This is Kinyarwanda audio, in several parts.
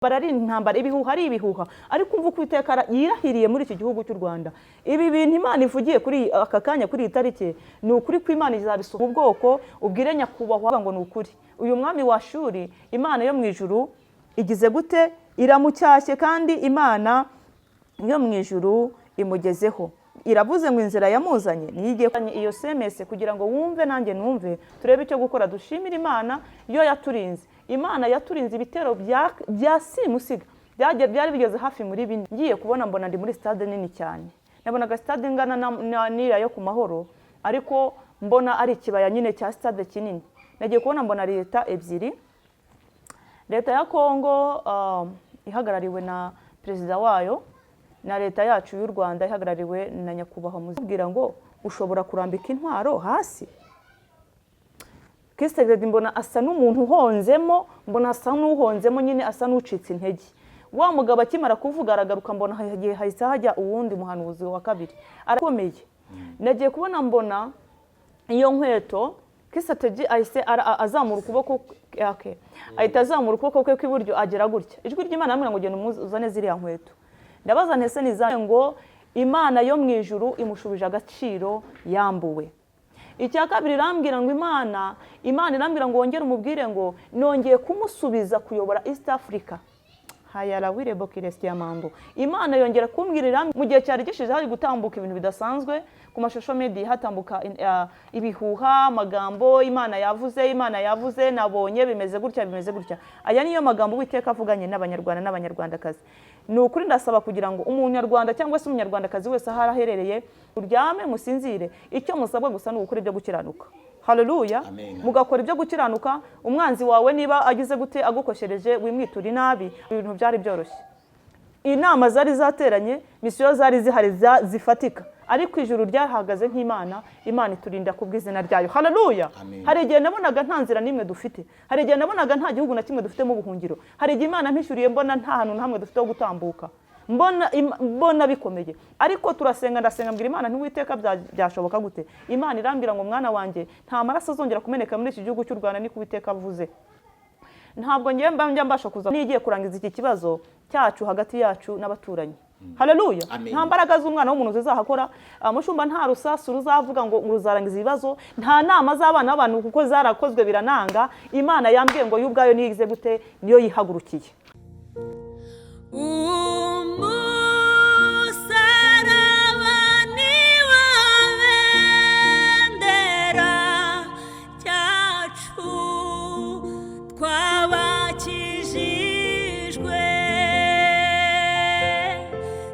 Ari intambara, ibihuha ari ibihuha, ariko umva uko Uwiteka yirahiriye muri iki gihugu cy'u Rwanda. Ibi bintu Imana ivugiye kuri aka kanya, kuri iyi tariki, ni ukuri ko Imana izabisohoza. Ubwoko ubwire nyakubahwa ngo ni ukuri, uyu mwami wa Shuri, Imana yo mu ijuru igize gute? Iramucyashye. Kandi Imana yo mu ijuru imugezeho, iravuze ngo inzira yamuzanye niyo igiye. Iyo semese kugira ngo wumve nanjye numve, turebe icyo gukora. Dushimire Imana yo yaturinze. Imana yaturinze ibitero bya simusiga byari bigeze hafi muri 4. Ngiye kubona, mbona ndi muri stade nini cyane. Nabonaga stade ingana n'iriya yo ku Mahoro, ariko mbona ari ikibaya nyine cya stade kinini. Nagiye kubona, mbona leta ebyiri, leta ya Kongo ihagarariwe na perezida wayo, na leta yacu y'u Rwanda ihagarariwe na nyakubahwa muzibwira ngo ushobora kurambika intwaro hasi. Kisegeredi, mbona asa n'umuntu uhonzemo, mbona asa n'uhonzemo nyine, asa n'ucitse intege. Wa mugabo akimara kuvuga aragaruka, mbona hagiye, hahise hajya uwundi muhanuzi wa kabiri, arakomeye. Nagiye kubona, mbona iyo nkweto Kisateji ahise azamura ukuboko, okay. Ahita azamura ukuboko kwe kw'iburyo, agera gutya. Ijwi ry'Imana aramubwira ngo genda uzane ziriya nkweto. Ndabaza nti ese ni ngo Imana yo mu ijuru imushubije agaciro yambuwe. Icya kabiri, irambwira ngo Imana irambwira ngo wongere umubwire ngo nongeye kumusubiza kuyobora East Africa. Hayarawire bokiresiyamando. Imana yongera kumbwira, mu gihe cyari gishize hari gutambuka ibintu bidasanzwe ku mashusho media, hatambuka ibihuha, amagambo, Imana yavuze, Imana yavuze, nabonye bimeze gutya, bimeze gutya. Aya niyo magambo Uwiteka avuganye n'Abanyarwanda n'Abanyarwandakazi. Ni ukuri, ndasaba kugira ngo Umunyarwanda cyangwa se Umunyarwandakazi wese aho aherereye, uryame musinzire, icyo musabwa gusa ni ugukora ibyo gukiranuka. Haleluya! Amen. Mugakora ibyo gukiranuka. Umwanzi wawe niba agize gute, agukoshereje, wimwitura inabi. Ibintu byari byoroshye, inama zari zateranye, misiyo zari zihari zifatika, ariko ijuru ryahagaze nk'Imana. Imana iturinda ku bw'izina ryayo. Haleluya! Amen. Hari igihe nabonaga nta nzira n'imwe dufite, hari igihe nabonaga nta gihugu na kimwe dufitemo ubuhungiro, hari igihe Imana mpishyuriye mbona nta hantu na hamwe dufite ho gutambuka, mbona bikomeye. Ariko turasenga, ndasenga, mbwira Imana ntiwiteka byashoboka gute? Imana irambwira ngo mwana wanjye, nta maraso azongera kumeneka muri iki gihugu cy'u Rwanda, niko Uwiteka avuze. Ntabwo ngiye mba njya mbasha kuza nigiye kurangiza iki kibazo cyacu hagati yacu n'abaturanyi. Haleluya! Amen. Nta mbaraga z'umwana w'umuntu zizahakora. Mushumba, nta rusasu ruzavuga ngo ruzarangiza ibibazo, nta nama z'abana b'abantu, kuko zarakozwe birananga. Imana yambwiye ngo yo ubwayo niyo igize gute? Niyo yihagurukiye. Umusaraba ni wo bendera cyacu, twabakijijwe,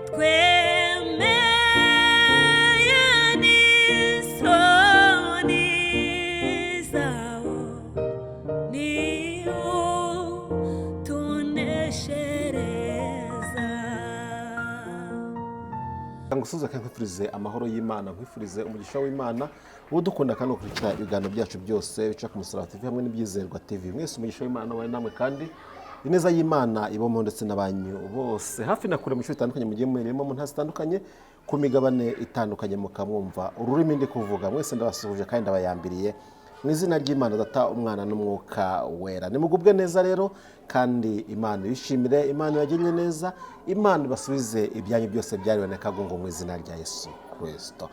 twemeye n'isoni zawo, niwo tuneshereza. Ngusuhuze kandi nkwifurize amahoro y'Imana, nkwifurize umugisha w'Imana. Wowe udukunda kandi ukurikira ibiganiro byacu byose bica ku Musaraba TV hamwe n'Ibyizerwa TV, mwese umugisha w'Imana wawe namwe, kandi ineza y'Imana ibamo ndetse n'abanyu bose hafi na kure, mu bice bitandukanye mugiye muherereyemo, mu ntara zitandukanye, ku migabane itandukanye, mukamwumva ururimi ndi kuvuga. Mwese ndabasuhuje kandi ndabayambiriye mu izina ry'Imana Data, Umwana n'Umwuka Wera. Nimugubwe neza rero, kandi Imana ibishimire, Imana ibagirire neza, Imana ibasubize ibyanyu byose byariwe na kagungu mu izina rya Yesu Kirisito.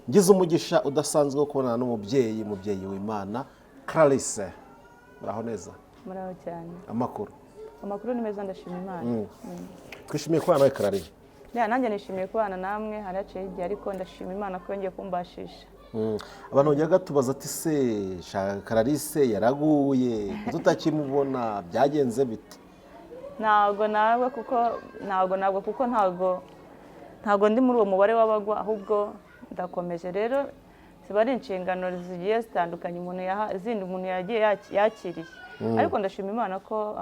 Ngize umugisha udasanzwe wo kubonana n'umubyeyi, umubyeyi w'Imana Clarisse. Muraho neza? Muraho cyane. Amakuru? Amakuru ni meza, ndashima Imana. Twishimiye kubana nawe, Clarisse. Ya, nanjye nishimiye kubana namwe. Hari haciyeho igihe, ariko ndashima Imana ko yongeye kumbashisha. Abantu bajyaga tubaza ati se Clarisse yaraguye ko tutakimubona, byagenze bite? Ntabwo nawe, kuko ntabwo kuko ntabwo ndi muri uwo mubare w'abagwa, ahubwo ndakomeje. Rero ziba ari inshingano zigiye zitandukanye umuntu zindi umuntu yagiye yakiriye, ariko ndashima Imana ko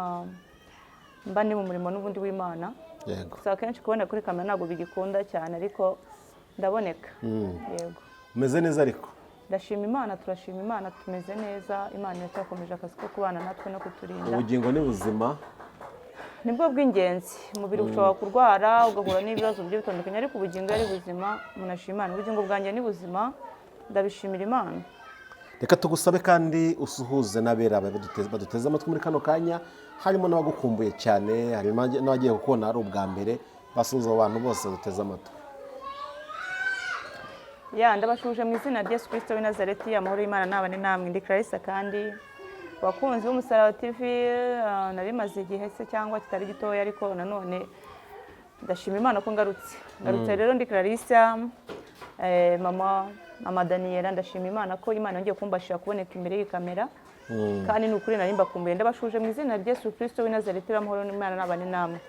mba ndi mu murimo n'ubundi w'Imana. Gusa akenshi kubona kuri kamera ntabwo bigikunda cyane, ariko ndaboneka, yego. Umeze neza ariko? Ndashima Imana, turashima Imana, tumeze neza. Imana iracyakomeje akazi ko kubana natwe no kuturinda. Ubugingo ni buzima. Nibwo bw'ingenzi. Umubiri ushobora kurwara, ugahura n'ibibazo bigiye bitandukanye, ariko ubugingo iyo ari buzima, umuntu ashima Imana. Ubugingo bwanjye ni buzima, ndabishimira Imana. Reka tugusabe kandi usuhuze n'abera baduteze amatwi muri kano kanya, harimo n'abagukumbuye cyane, harimo n'abagiye kukubona ari ubwa mbere. Basuhuza abo bantu bose baduteze amatwi. Ya, ndabashuje mu izina rya Yesu Kristo w'i Nazareti. Amahoro y'Imana nabane namwe. Ndi Clarisse, kandi bakunzi b'Umusaraba TV, nari maze igihe se cyangwa kitari gitoya, ariko nanone ndashima Imana ko ngarutse. Ngarutse rero ndi Clarisse, mama Daniela. Ndashima Imana ko Imana yongeye kumbashira kuboneka imbere y'iyi kamera, kandi ni ukuri nari mbakumbuye. Ndabashuje mu izina rya Yesu Kristo w'i Nazareti. Amahoro y'Imana nabane namwe.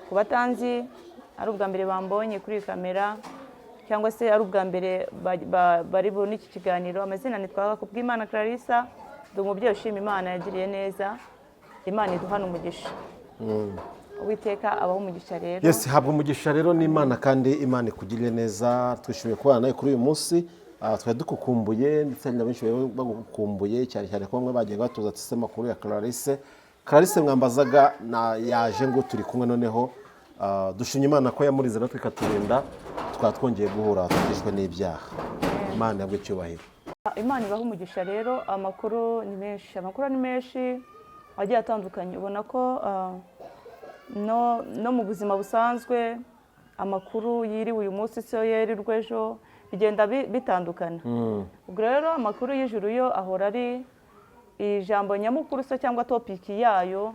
Ku batanzi, ari ubwa mbere bambonye kuri iyi kamera cyangwa se ari ubwa mbere bari bubone iki kiganiro, amazina nitwa Kubwimana Clarissa. Ndi umubyeyi ushima Imana yagiriye neza. Imana iduhana umugisha, Uwiteka abaho umugisha rero. Yes, habwa umugisha rero n'Imana, kandi Imana ikugirire neza. Twishimiye kubana nawe kuri uyu munsi. Twari dukukumbuye, ndetse hari na benshi bari bagukumbuye cyane cyane ko bamwe bagiye batuza ati: "Se amakuru ya Clarisse?" Clarisse mwambazaga na yaje ngo turi kumwe noneho. Dushimye Imana ko yamurize natwe ikaturinda, tukaba twongeye guhura tutishwe n'ibyaha. Imana yabwe icyubahiro. Imana ibaha umugisha rero. Amakuru ni menshi, amakuru ni menshi agiye atandukanye. Ubona ko no mu buzima busanzwe amakuru yiriwe uyu munsi siyo yerirwa ejo, bigenda bitandukana. Ubwo rero amakuru y'ijuru yo ahora ari ijambo nyamukuru se cyangwa topic yayo,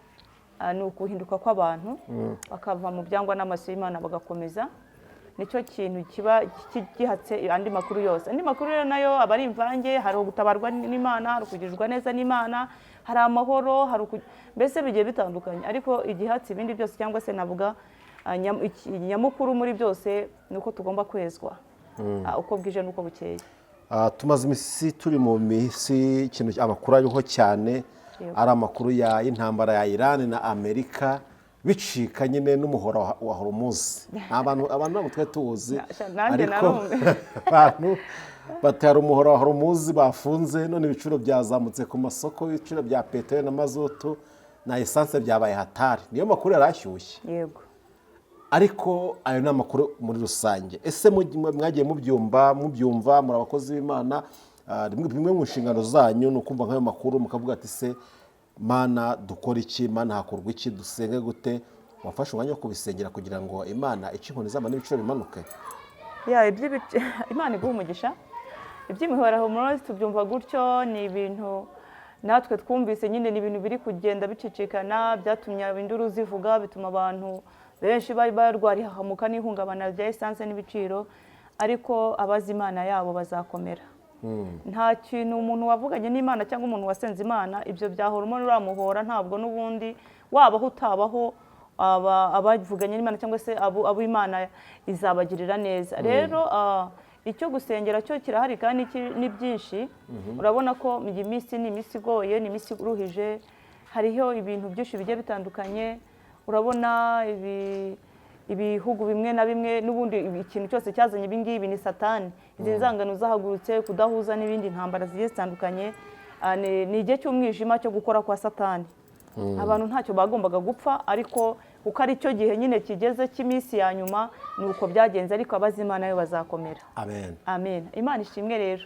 ni ukuhinduka kw'abantu bakava mu byangwa n'amaso y'Imana bagakomeza. Nicyo kintu kiba gihatse andi makuru yose. Andi makuru rero nayo aba ari imvange: hari ugutabarwa n'Imana, hari ukugirirwa neza n'Imana, hari amahoro, hari mbese bigiye bitandukanye. Ariko igihatse ibindi byose, cyangwa se navuga nyamukuru muri byose, ni uko tugomba kwezwa uko bwije n'uko bukeye. Tumaze iminsi turi mu minsi ikintu amakuru ariho cyane ari amakuru y'intambara ya Iran na Amerika, bicika nyine n'umuhora wa Hormuz. Abantu ntabwo twari tuwuzi, Nanjye ariko narumve. abantu batera umuhora wa Hormuz bafunze, none ibiciro byazamutse ku masoko, ibiciro bya peteroli na mazutu na essence byabaye hatari. Niyo makuru yari ashyushye. Ariko ayo ni amakuru muri rusange. Ese mwagiye mubyumva muri abakozi b'Imana, bimwe mu nshingano zanyu ni ukumva nk'ayo makuru mukavuga ati: "Se Mana, dukora iki? Mana, hakorwa iki? Dusenge gute?" Wafashe umwanya wo kubisengera kugira ngo Imana ice inkoni zamba n'ibiciro bimanuke? Ya, Imana iguha umugisha. Iby'imihora Hormuz tubyumva gutyo, ni ibintu natwe twumvise nyine, ni ibintu biri kugenda bicicikana, byatumye induru zivuga, bituma abantu benshi bari barwara ihahamuka n'ihungabana rya essence n'ibiciro. Ariko abazi Imana yabo bazakomera. Nta kintu umuntu wavuganye n'Imana cyangwa umuntu wasenze Imana, ibyo bya hormone uramuhora ntabwo n'ubundi wabaho utabaho, abavuganye n'Imana cyangwa se abo Imana izabagirira neza. Rero icyo gusengera cyo kirahari kandi ni byinshi. Urabona ko iyi minsi ni iminsi igoye, ni iminsi iruhije, hariho ibintu byinshi bigiye bitandukanye. Urabona ibihugu bimwe na bimwe, n'ubundi ikintu cyose cyazanye ibi ngibi ni Satani. Izi nzangano zahagurutse, kudahuza n'ibindi, ntambara zigiye zitandukanye. Ni igihe cy'umwijima cyo gukora kwa Satani. Abantu ntacyo bagombaga gupfa, ariko kuko ari cyo gihe nyine kigeze cy'iminsi ya nyuma, ni uko byagenze. Ariko abazi Imana yo bazakomera. Amen. Amen. Imana ishimwe rero.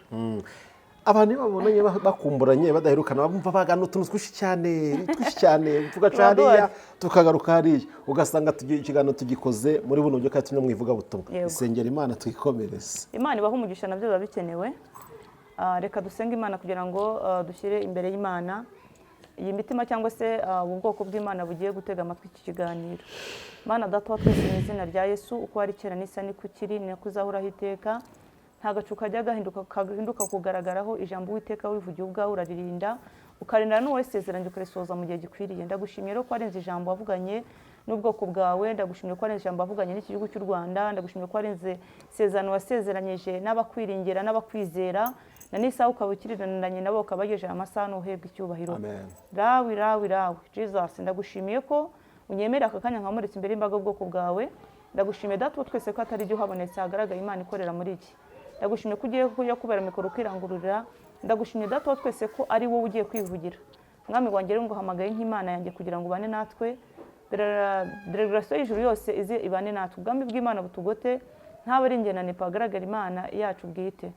Abantu iyo babonanye bakumburanye badaherukana, bumva bagana utuntu twinshi cyane, twinshi cyane, tugaca hariya tukagaruka hariya, ugasanga ikiganiro tugikoze muri buno buryo kandi turi no mu ivugabutumwa. Isengera Imana, twikomereze. Imana ibaha umugisha, nabyo biba bikenewe. Reka dusenge Imana kugira ngo dushyire imbere y'Imana iyi mitima cyangwa se ubu bwoko bw'Imana bugiye gutega amatwi iki kiganiro. Mana Data wa twese, mu izina rya Yesu, uko wari kera n'isa niko ukiri, ni nako uzahoraho iteka. Nta gacu kajya gahinduka kugaragaraho. Ijambo Uwiteka wivugiye ubwawe uraririnda, ukarinda n'uwasezeranye, ukarisohoza mu gihe gikwiriye. Ndagushimiye rero ko warenze ijambo wavuganye n'ubwoko bwawe. Ndagushimiye ko warenze ijambo wavuganye n'iki gihugu cy'u Rwanda. Ndagushimiye ko warenze isezerano wasezeranyije n'abakwiringira n'abakwizera, na n'isaha ukaba ukirinanye nabo, ukaba wagejeje amasaha, n'uhebwa icyubahiro. Amen. Rawi rawi rawi Jesus, ndagushimiye ko unyemerera aka kanya nkamuritse imbere y'imbaga y'ubwoko bwawe. Ndagushimiye Data wa twese ko atari ibyo uhabonetse, hagaragaye Imana ikorera muri iki. Ndagushimiye ko ugiye kujya kubera mikoro ukirangururira. Ndagushimiye Data wa twese ko ari wowe ugiye kwivugira. Mwami wanjye rero, nguhamagaye nk'Imana yanjye kugira ngo ubane natwe. Delegasiyo y'ijuru yose ize ibane natwe, ubwami bw'Imana butugote, ntaba ari njye na Nepa, hagaragara Imana yacu bwite.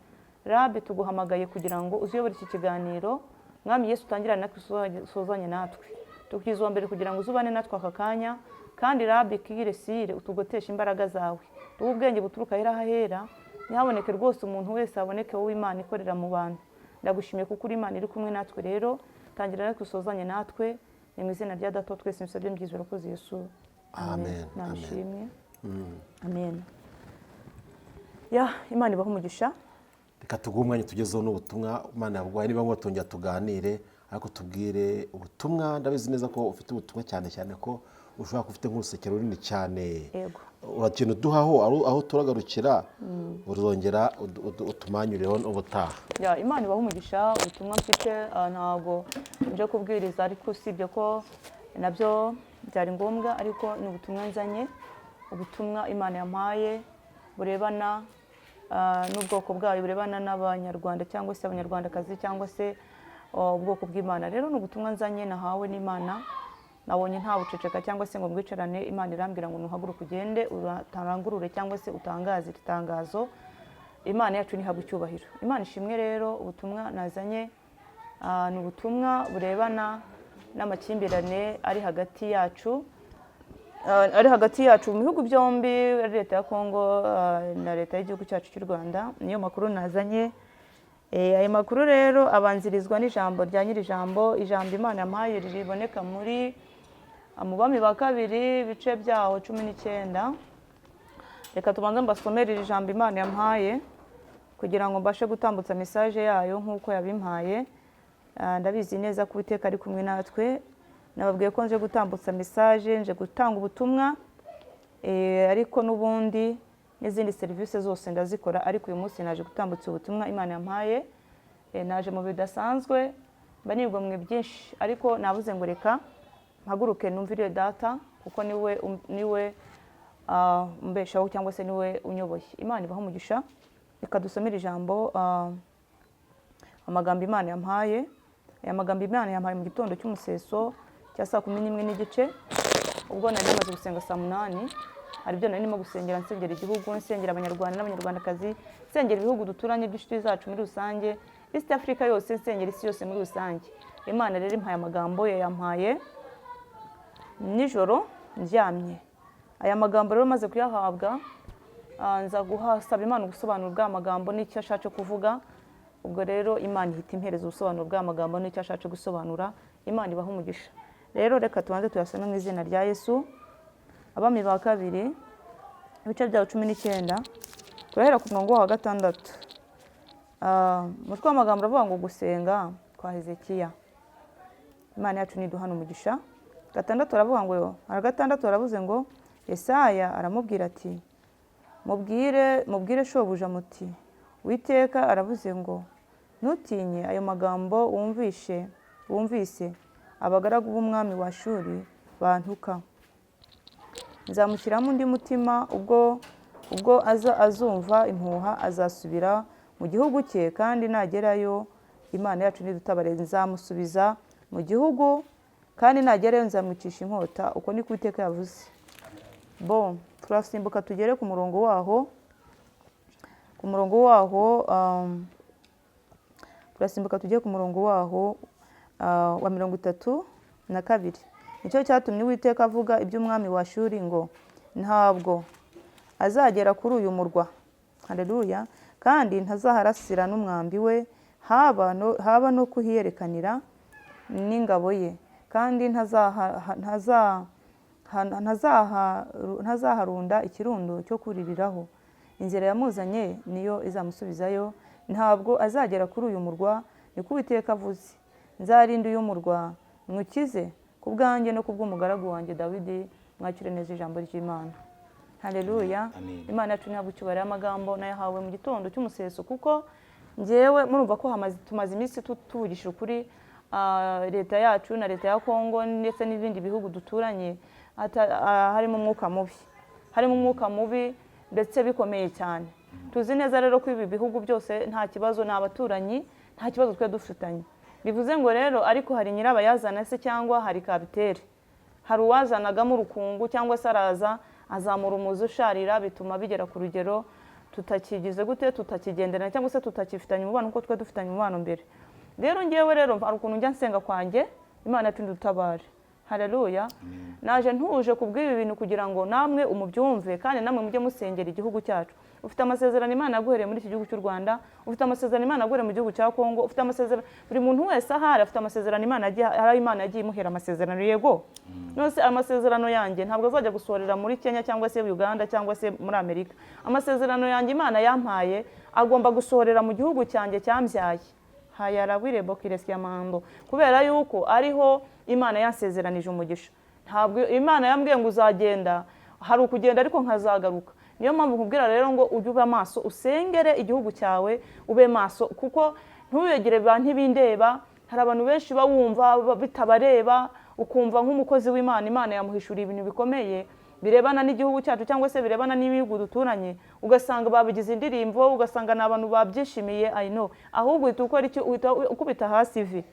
Rabi, tuguhamagaye kugira ngo uzuyobore iki kiganiro. Mwami Yesu, utangirane natwe, usozanye natwe. Tukizuba mbere kugira ngo uzubane natwe aka kanya, kandi Rabi kiresire utugoteshe imbaraga zawe, duhe ubwenge buturuka ahera hahera. Ntihaboneke rwose umuntu wese, haboneke wowe Imana ikorera mu bantu. Ndagushimiye kuko uri Imana iri kumwe natwe. Rero tangira natwe, usozanye natwe. Ni mu izina rya Data wa twese nsabye mbyizera urakoze Yesu. Amen, amen. Nabishimwe, amen. Ya Imana ibahe umugisha. Reka tuguhe umwanya tugezeho n'ubutumwa Imana yaguhaye. Niba ngombwa tongera tuganire, ariko tubwire ubutumwa. Ndabizi neza ko ufite ubutumwa, cyane cyane ko ushobora kuba ufite nk'uruseke runini cyane. Yego. Urakintu uduhaho aho turagarukira, urongera utumanyurireho ubutaha. Ya, Imana ibahe umugisha. Ubutumwa mfite, ntabwo nje kubwiriza, ariko usibye ko nabyo byari ngombwa, ariko ni ubutumwa nzanye, ubutumwa Imana yampaye burebana n'ubwoko bwayo, burebana n'Abanyarwanda cyangwa se Abanyarwandakazi cyangwa se ubwoko bw'Imana. Rero ni ubutumwa nzanye nahawe n'Imana. Nabonye nta buceceka cyangwa se ngo mbwicarane. Imana irambwira ngo nuhaguruke ugende utarangurure cyangwa se utangaze iri tangazo. Imana yacu ntihabwe icyubahiro, Imana ishimwe. Rero ubutumwa nazanye ni ubutumwa burebana n'amakimbirane ari hagati yacu, ari hagati yacu mu bihugu byombi, ari leta ya Kongo na leta y'igihugu cyacu cy'u Rwanda. Niyo makuru nazanye. Ayo makuru rero abanzirizwa n'ijambo rya nyir'ijambo, ijambo Imana yampaye riboneka muri mu Bami ba Kabiri, ibice byaho 19. Reka tubanze mbasomere iri jambo Imana yampaye kugira ngo mbashe gutambutsa message yayo nk'uko yabimpaye. Ndabizi neza ko Uwiteka ari kumwe natwe. Nababwiye ko nje gutambutsa message, nje gutanga ubutumwa, ariko n'ubundi n'izindi serivisi zose ndazikora, ariko uyu munsi naje gutambutsa ubutumwa Imana yampaye. Naje mu bidasanzwe, mba nigomwe byinshi, ariko nabuze ngo reka mpaguruke numvire Data, kuko niwe umbeshaho cyangwa se niwe unyoboye. Imana ibahe umugisha. Reka dusomere ijambo, amagambo Imana yampaye. Aya magambo Imana yampaye mu gitondo cy'umuseso cya saa 11:30, ubwo nari namaze gusenga saa 8. Hari ibyo nari ndimo gusengera, nsengera igihugu, nsengera Abanyarwanda n'Abanyarwandakazi, nsengera ibihugu duturanye by'inshuti zacu muri rusange, East Africa yose, nsengera isi yose muri rusange. Imana rero impaye amagambo, yayampaye nijoro ndyamye. Aya magambo rero maze kuyahabwa, nza guhasaba Imana ubusobanuro bw'aya magambo n'icyo ashatse kuvuga. Ubwo rero Imana ihita impereza ubusobanuro bw'aya magambo n'icyo ashatse gusobanura. Imana ibahe umugisha. Rero reka tubanze tuyasome mu izina rya Yesu. Abami ba Kabiri, ibice byawo 19, turahera ku murongo wa 6. Umutwe w'amagambo uravuga ngo gusenga kwa Hezekiya. Imana yacu niduhana umugisha. 6 aravuga ngo, 6 aravuze ngo Yesaya aramubwira ati mubwire shobuja muti Uwiteka aravuze ngo ntutinye ayo magambo wumvise abagaragu b'umwami wa Ashuri bantuka. Nzamushyiramo undi mutima, ubwo azumva impuha azasubira mu gihugu cye, kandi nagerayo Imana yacu nidutabare nzamusubiza mu gihugu, kandi nagerayo nzamwicisha inkota. Uko niko Uwiteka yavuze. Bon, turasimbuka tugere ku murongo waho, ku murongo waho, turasimbuka tujye ku murongo waho wa 32. Nicyo cyatumye Uwiteka avuga iby'umwami wa Ashuri ngo ntabwo azagera kuri uyu murwa, haleluya, kandi ntazaharasira n'umwambi we, haba no kuhiyerekanira n'ingabo ye, kandi ntazaharunda ikirundo cyo kuririraho. Inzira yamuzanye niyo izamusubizayo, ntabwo azagera kuri uyu murwa, niko Uwiteka avuze. Nzarinda uyu murwa mwukize ku bwanjye no ku bw'umugaragu wanjye Dawidi. Mwakire neza ijambo ry'Imana. Haleluya. Amen. Imana yacu ntabwo icyubahiro. Amagambo nayahawe mu gitondo cy'umuseso, kuko njyewe murumva ko tumaze iminsi tuvugisha ukuri, leta yacu na leta ya Kongo ndetse n'ibindi bihugu duturanye, harimo umwuka mubi, harimo umwuka mubi ndetse bikomeye cyane. Tuzi neza rero ko ibi bihugu byose nta kibazo, ni abaturanyi, nta kibazo twe dufitanye. Bivuze ngo rero ariko hari nyirabayazana se cyangwa hari kabitere, hari uwazanagamo urukungu cyangwa se araza azamura umuzi usharira, bituma bigera ku rugero Tutakigize gute? Tutakigenderana cyangwa se tutakifitanye umubano kuko twari dufitanye umubano mbere. Rero ngewe rero hari ukuntu njya nsenga kwanjye, Imana yacu dutabare. Haleluya! Naje ntuje kubw'ibi bintu kugira ngo namwe umubyumve, kandi namwe mujye musengera igihugu cyacu. Ufite amasezerano Imana yaguhereye muri iki gihugu cy'u Rwanda, ufite amasezerano Imana yaguhereye mu gihugu cya Kongo, ufite amasezerano. Buri muntu wese ahari afite amasezerano Imana yagiye, hari Imana yagiye imuhera amasezerano. Yego, none amasezerano yanjye ntabwo azajya gusohorera muri Kenya cyangwa se Uganda cyangwa se muri Amerika. Amasezerano yanjye Imana yampaye agomba gusohorera mu gihugu cyanjye cyambyaye, hayarawirebo kiresyamando, kubera yuko ariho Imana yansezeranije umugisha. Ntabwo Imana yambwiye ngo uzagenda, hari ukugenda ariko nkazagaruka. Niyo mpamvu nkubwira rero ngo ujye uba maso, usengere igihugu cyawe, ube maso, kuko ntubegere ba ntibindeba. Hari abantu benshi bawumva bitabareba, ukumva nk'umukozi w'Imana, Imana yamuhishuriye ibintu bikomeye birebana n'igihugu cyacu cyangwa se birebana n'ibihugu duturanye, ugasanga babigize indirimbo, ugasanga ni abantu babyishimiye. I know. Ahubwo uhita ukora icyo? Uhita ukubita hasi ivi,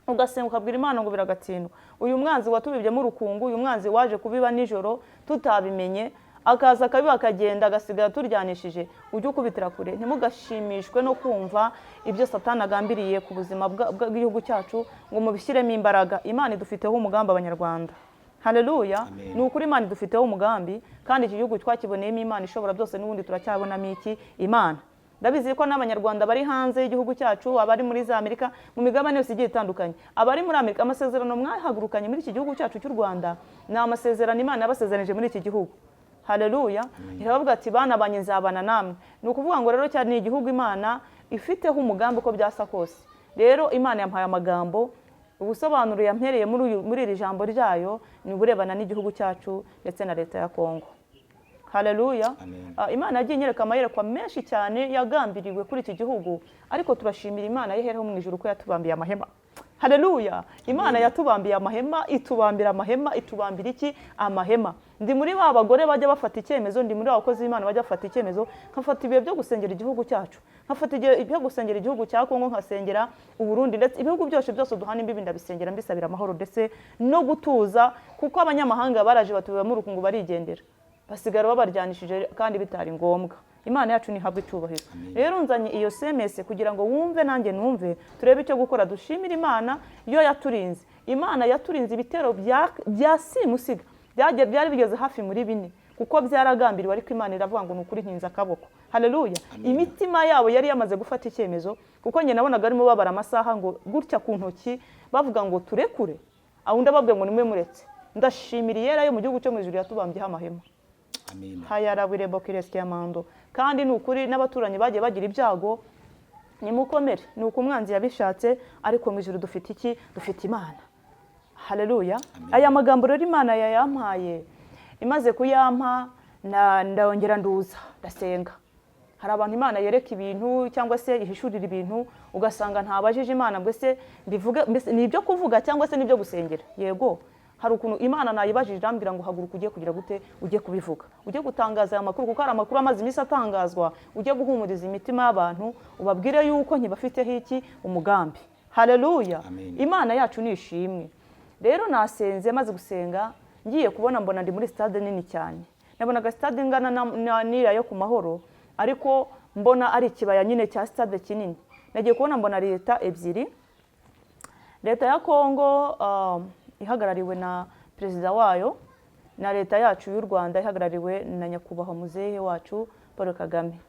ugasenga, ukabwira Imana ngo biragatsindwa. Uyu mwanzi watubibyemo urukungu, uyu mwanzi waje kubiba nijoro tutabimenye, akaza akabiba akagenda, agasigara turyanishije, ujye ukubitira kure. Ntimugashimishwe no kumva ibyo Satani agambiriye ku buzima bw'igihugu cyacu ngo mubishyiremo imbaraga. Imana idufiteho umugambi, Abanyarwanda. Haleluya! Amen. Ni ukuri, Imana idufiteho umugambi, kandi iki gihugu twakiboneyemo Imana ishobora byose. N'ubundi turacyabonamo iki? Imana. Ndabizi ko n'Abanyarwanda bari hanze y'igihugu cyacu, abari muri za Amerika, mu migabane yose igiye itandukanye, abari muri Amerika, amasezerano mwahagurukanye muri iki gihugu cyacu cy'u Rwanda ni amasezerano Imana yabasezeranije muri iki gihugu. Haleluya! Irabavuga ati: "Bana banjye, nzabana namwe." Ni ukuvuga ngo rero cyane ni igihugu Imana ifiteho umugambi uko byasa kose. Rero Imana yampaye amagambo, ubusobanuro yampereye muri iri jambo ryayo ni uburebana n'igihugu cyacu ndetse na leta ya Kongo. Haleluya! Amen. Imana yagiye inyereka amayerekwa menshi cyane yagambiriwe kuri iki gihugu, ariko turashimira Imana yihereho mu ijuru ko yatubambiye amahema. Haleluya! Imana yatubambiye amahema, itubambira amahema, itubambira iki? Amahema. Ndi muri ba bagore bajya bafata icyemezo, ndi muri ba bakozi b'Imana bajya bafata icyemezo, nkafata ibihe byo gusengera igihugu cyacu, nkafata igihe byo gusengera igihugu cya Kongo, nkasengera Uburundi, ndetse ibihugu byose byose duhana imbibi ndabisengera, mbisabira amahoro ndetse no gutuza, kuko abanyamahanga baraje batubibamo urukungu, barigendera, basigara babaryanishije kandi bitari ngombwa. Imana yacu ntihabwe icyubahiro. Rero nzanye iyo SMS kugira ngo wumve nanjye numve, turebe icyo gukora. Dushimire Imana yo yaturinze. Imana yaturinze ibitero bya simusiga byari bigeze hafi muri bine, kuko byaragambiriwe, ariko Imana iravuga ngo ni ukuri nkinze akaboko. Haleluya! Imitima yabo yari yamaze gufata icyemezo, kuko njye nabonaga barimo babara amasaha ngo gutya ku ntoki, bavuga ngo turekure, aho undi ababwira ngo nimwe muretse. Ndashimira Iyera yo mu gihugu cyo mu ijuru yatubambyeho amahema. Amina. Hayarabirebo kiresiyamando. Kandi ni ukuri n'abaturanyi bagiye bagira ibyago, nimukomere. Ni uko umwanzi yabishatse, ariko mu ijuru dufite iki? Dufite Imana. Haleluya! Aya magambo rero Imana yayampaye. Imaze kuyampa, ndongera nduza ndasenga. Hari abantu Imana yereka ibintu cyangwa se ihishurira ibintu, ugasanga ntabajije Imana ngo ese mbivuge, mbese ni ibyo kuvuga cyangwa se ni ibyo gusengera. Yego, hari ukuntu Imana nayibajije, irambwira ngo haguruka ujye kugira gute? Ujye kubivuga, ujye gutangaza aya makuru, kuko hari amakuru amaze iminsi atangazwa. Ujye guhumuriza imitima y'abantu, ubabwire yuko ntibafiteho iki? Umugambi. Haleluya! Amen. Imana yacu ni ishimwe. Rero nasenze, maze gusenga ngiye kubona mbona ndi muri stade nini cyane. Nabonaga stade ingana n'iriya yo ku Mahoro, ariko mbona ari ikibaya nyine cya stade kinini. Nagiye kubona mbona leta ebyiri, leta ya Kongo ihagarariwe na perezida wayo, na leta yacu y'u Rwanda ihagarariwe na nyakubahwa muzehe wacu Paul Kagame.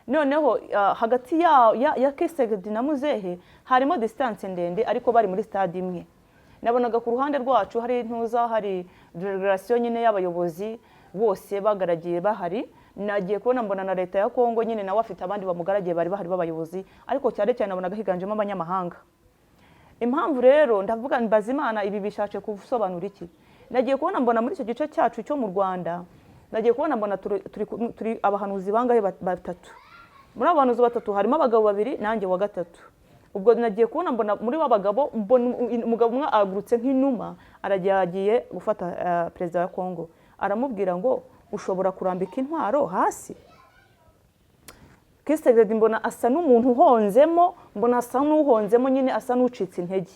Noneho hagati ya Tshisekedi na muzehe harimo distance ndende, ariko bari muri stade imwe. Nabonaga ku ruhande rwacu hari intuza, hari delegation nyine y'abayobozi bose bagaragiye bahari. Nagiye kubona mbona na leta ya Kongo nyine nawe afite abandi bamugaragiye bari bahari b'abayobozi, ariko cyane cyane nabonaga higanjemo abanyamahanga. Impamvu rero ndavuga, mbaza Imana, ibi bishatse gusobanura iki? Nagiye kubona mbona muri icyo gice cyacu cyo mu Rwanda, nagiye kubona mbona turi abahanuzi bangahe? Batatu. Muri abo bahanuzi batatu harimo abagabo babiri nanjye wa gatatu. Ubwo nagiye kubona mbona muri ba bagabo, mbona umugabo umwe ahagurutse nk'inuma, aragiye, agiye gufata perezida wa Kongo, aramubwira ngo ushobora kurambika intwaro hasi. Tshisekedi mbona asa n'umuntu uhonzemo, mbona asa n'uhonzemo nyine, asa n'ucitse intege.